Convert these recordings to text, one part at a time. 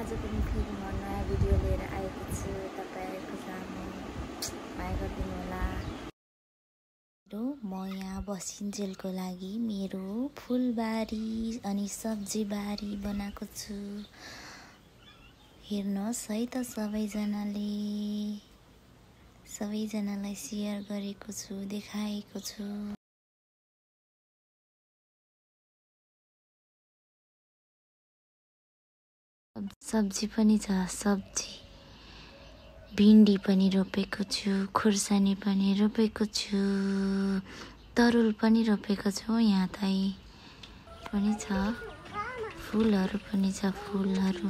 आज पनि फेरि म नयाँ भिडियो लिएर आएको छु। तपाईहरुको सामु माया गरिदिनु होला। म यहाँ बसिन्जेलको लागि मेरो फुलबारी अनि सब्जी बारी बनाएको छु। हेर्नुहोस् है त सबैजनालाई शेयर गरेको छु, देखाएको छु। सब्जी पनि छ, सब्जी भिन्डी पनि रोपेको छु, खुर्सानी पनि रोपेको छु, तरुल पनि रोपेको छु। यहाँ चाहिँ पनि छ, फुलहरू पनि छ, फुलहरू।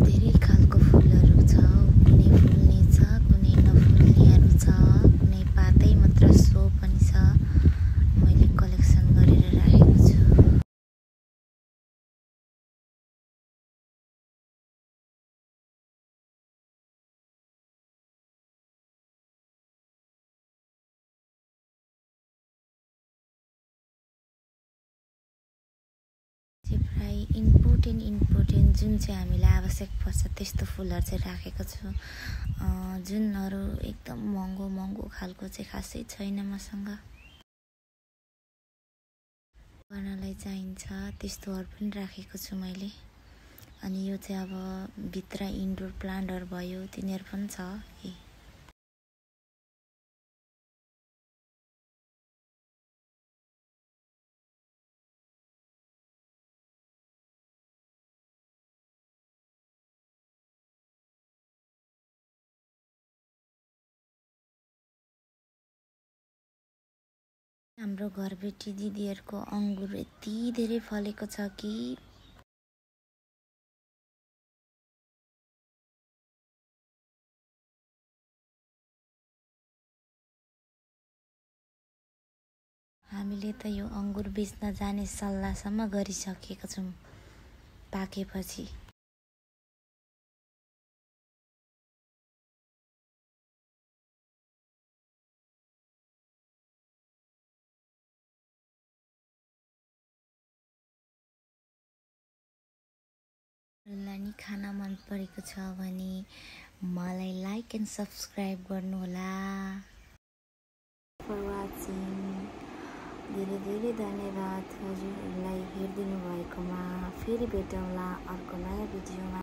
धेरै खालको फुलहरू छ, कुनै फुल्ने छ, कुनै नफुल्नेहरू छ, कुनै पातै मात्र सो पनि छ। मैले कलेक्सन गरेर राखेको छु। प्राय इम्पोर्टेन्ट जुन चाहिँ हामीलाई आवश्यक पर्छ त्यस्तो फुलहरू चाहिँ राखेको छु। जुनहरू एकदम महँगो खालको चाहिँ खासै छैन मसँग। गर्नलाई चाहिन्छ त्यस्तोहरू पनि राखेको छु मैले। अनि यो चाहिँ अब भित्र इन्डोर प्लान्टहरू भयो, तिनीहरू पनि छ। हाम्रो घरबेटी दिदीहरूको अङ्गुर यति धेरै फलेको छ कि हामीले त यो अङ्गुर बेच्न जाने सल्लाहसम्म गरिसकेका छौँ पाकेपछि। नि खान मन परेको छ भने मलाई लाइक एन्ड सब्स्क्राइब गर्नुहोला। For watching. धेरै धन्यवाद हजुरहरूलाई हेरिदिनु भएकोमा। फेरि भेटौँला अर्को नयाँ भिडियोमा।